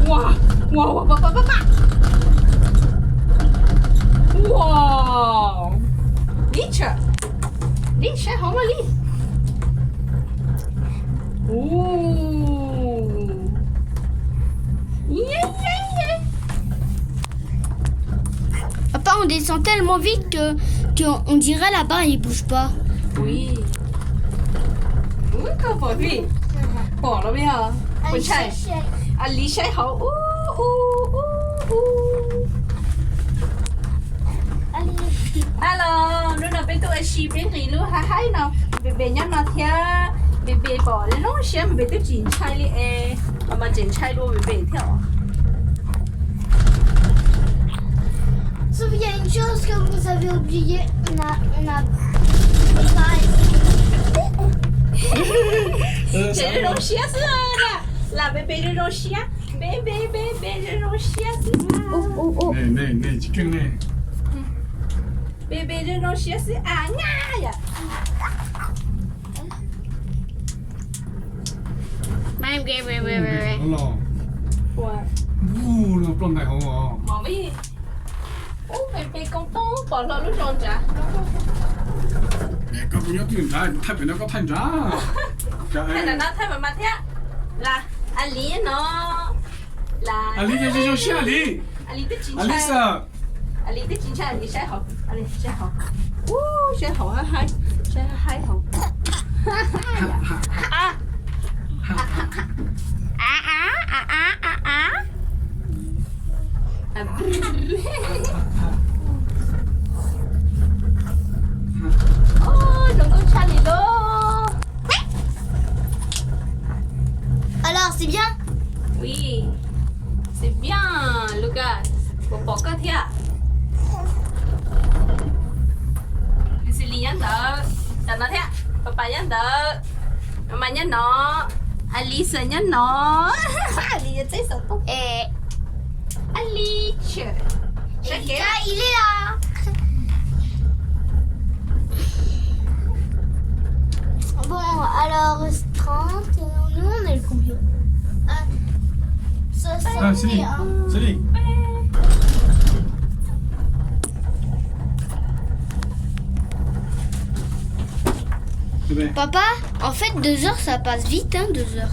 Ua, ua, ua, pa, pa, pa, pa. Ua, li tshaj, li saib hauv mas li. Ua, ye, ye, ye. Papa, on descend tellement vite que, que on dirait la barre, il bouge pas. Ui, ui, koj pom vij, pom los vij os. Ua ntshai. A li saib hauv. U, u, u, u. Hello, hnub no peb tuaj ua si peb nqis lub hav haib no, Bebe nyob no thiab. Bebe pom zoo siab, Bebe twb tsis ntshai li es, mas tseem ntshai dua Bebe thiab os. Sauf qu'il y a une chose que vous avez oublié, on a, on a pas essayé. Ces zoo zoo siab xwb na, lam Bebe zoo zoo siab, Bebe, Bebe zoo zoo siab xwb. Bebe zoo zoo siab xwb a, nyaj yom. Ua, no ploj ntais hauv os. Ub, Bebe koob toob pom hlo lub zos nrad. Koj kuv nyob twj ywm nrad, kuv thaij pem no koj thaij nrad. Thaij nrad no thaij mas mas thiab. Las, a li no. A li zoo zoo siab a li. A li twb tsis ntshai. A li twb tsis ntshai, a li saib hauv, a li saib hauv. Ub, saib hauv haib, saib haib hauv. Ub, zoo nkauj tshaj li lauj. Alors, c'est bien ? Oui, c'est bien, Lucas. Puas pom koj thiab? Xis Lis nyob ntawd, tam no thiab, Pas Pas nyob ntawd, Mas Mas nyob no, A Lis nyob no. A Lis yuav txeb xov tooj. A Lis, saib kev. Bon, alors, trente, euh, nous, on est le combien ? Ah, soixante et un. Papa, en fait, deux heures, ça passe vite, hein, deux heures.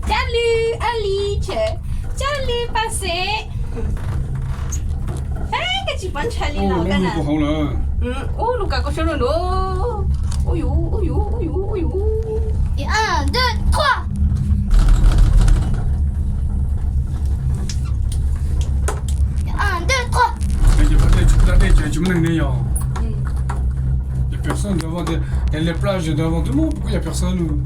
Cab li, a li ces, cab li pas xes. Koj tsis pom ntshai li los koj na. Ub, Lucas koj saib no. Ub yuv, ub yuv, ub yuv, ub yuv. Et un, deux, trois. Un, deux, trois. Dej ces tsis muaj neeg ne yog. Il y a personne devant, il y a les plages devant tout le monde, pourquoi il y a personne ou ?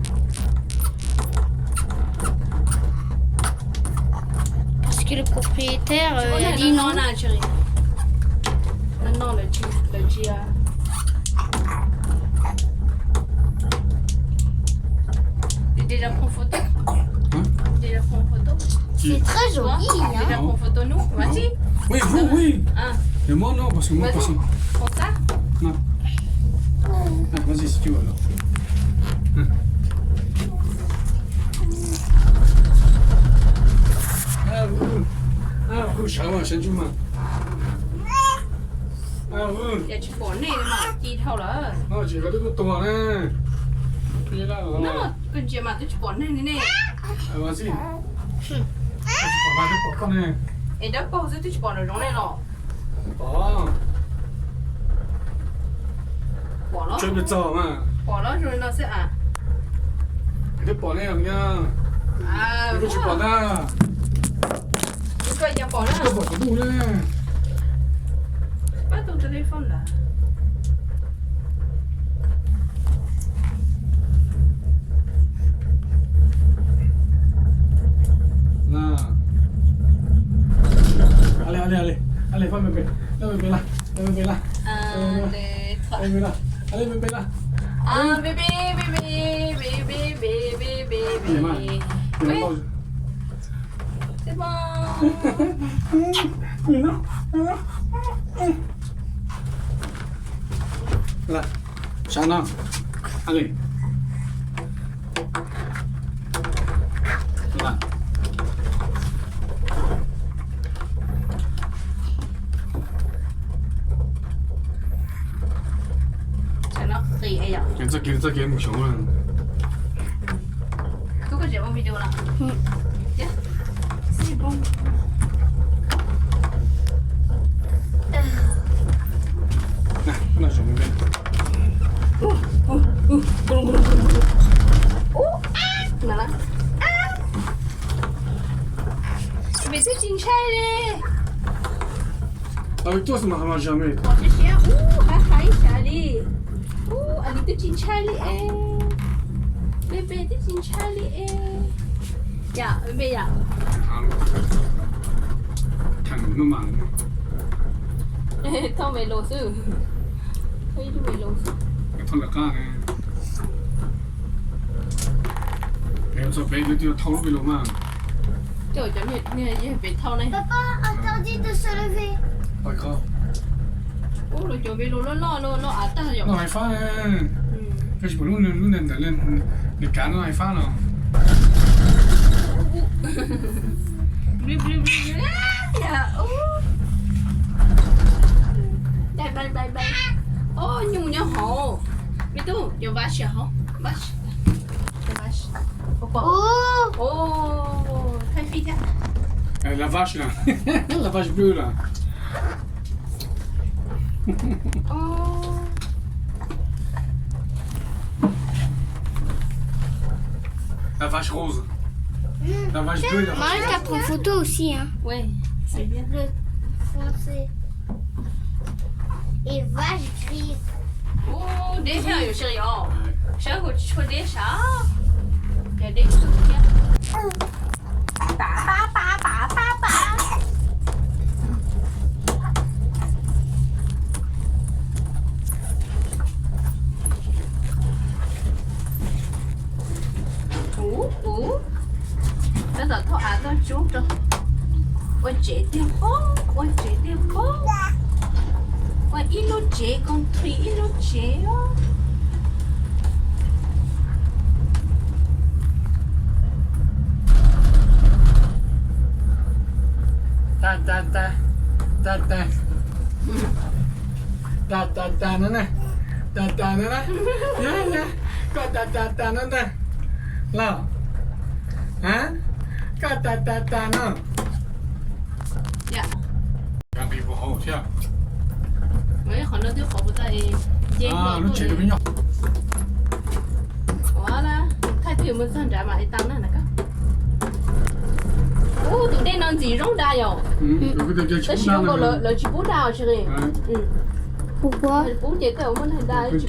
Parce que le propriétaire, euh, il a dit non. Non, non, le, le, le, T'es déjà prends photo ? Hein ? Déjà prends photo ? Qui ? C'est très joli, hein ? Déjà prends photo, nous ? Vas-y. Oui, vous, oui. Hein ? Et moi, non, parce que moi, personne. Prends ça ? Non. Ah, vas-y, si tu veux, alors. Ah, vous. Ah, vous, ça va, c'est du mal. Yog tsis pom nej mas ci dhau lawm. No tsis koj twb tuag ne. No koj ntsia mas twb tsis pom neeg li ne. Tsis pom, twb pom koj ne. Es dawb paug xwb twb tsis pom nraum zoov ne los. Pom. Pom los. Tsis pom mas. Pom los zoo li no xwb a. Twb pom ne, twb tsis pom na. Koj pom kuv tus ne. Pab tus teléfono ntawd. Ale, ale, ale, ale, pab me pem, pab me pem la, pab me pem la. Ale, me pem la. Baby, baby, baby, baby, baby. Sawv no, a li. Ua, Txoj kev mus saud na. Tub, koj tseem ua video los? Ces xij npoo. Noj zoo me me. Ub, ub, ub, ub, ub, ub. Ub, ab, no na. Ab. Pem twb tsis ntshai li. Tuaj xwb mas ho los zog me. Pom siab siab, ub, hais hais ib sab li. Ub, a li twb tsis ntshai li es. Pem pem twb tsis ntshai li es. Yam, pem yam. Theem no mas. Thauj me lus xwb. Thauj ib lub me lus xwb. Thauj lawv qab ne. Pem txog pem lawv twb thauj lub me lus mas. Coj cov niag yawg pem thauj ne. Papá, attendez de se lever. Ua los cov me lus loj loj loj av tag yom. Loj hais fab. Koj tsis pom lub, lub ntawm nws kav no hais fab no. Ub, nyuj nyob hauv. Me tub, cov vav siam hauv. Thaij fij thiab. La vache, la vache bleue là. La vache rose. La vache bleue, la vache. Marie, t'as pris photo aussi, hein. Ouais, c'est bien. Le français. Et vache grise. Ub, deb thiab yom, Seb yom. Seb kuv tsis tshua deb sav. Ces deb txog thiab. Pam pam pam pam pam pam. Ub, ub. Tab tom thauj av tuaj tsub rau. Ua tsev tiag pob, ua tsev tiag pob. Ua ib lub tsev, concrete ib lub tsev os. Tag tag tag, tag tag. Tag tag tag no na, tag tag no na. Yog, yog, koj tag tag tag no ntag los. A, koj tag tag tag no. Qhov no twb qhov puas tau es nce hlo tuaj. Ua la, thaij twg mus txog nrad mam li tau na. Ub, tus dej no ntxim zoo da yom. Tab sis zoo nkaus lawv tsis pub da os tsis li. Pub ces koj muab nag da tsis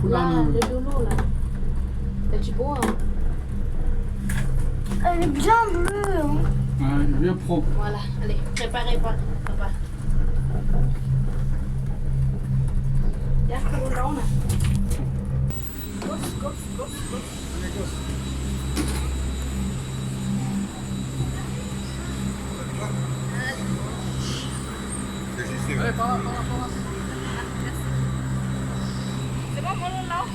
pub. Lawv du lug lawm. Lawv tsis pub. Elle est bien bleue, hein. Ouais, elle est bien propre. Voilà, allez, prépare, prépare. Yog koj lub laub na. Gos, gos, gos, gos. Txiv muab muab laub,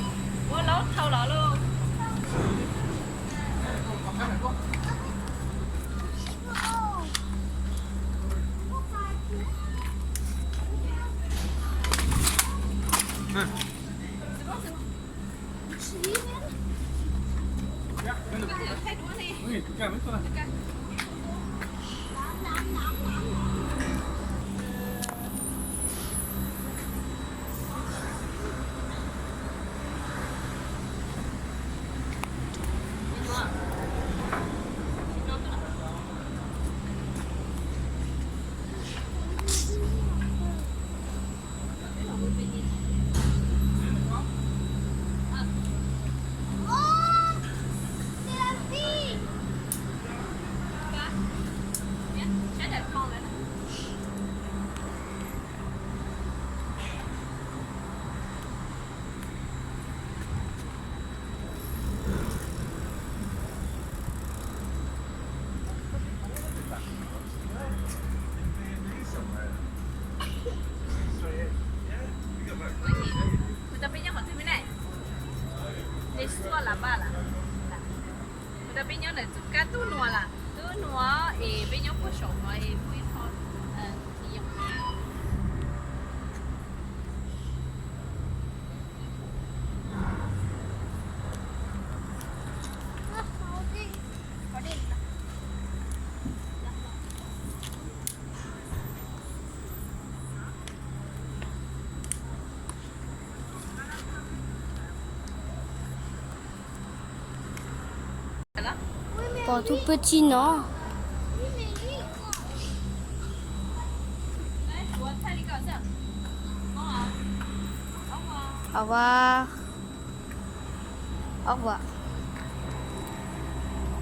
muab laub thau los lauj. Kuv tau peb nyob qhov twg me ne? Kuv tau peb nyob ntawm txoj kab tub nuav lawm, tub nuav es peb nyob puag saum no es muaj ib qho. Pom tus pw tsis no. Au, au.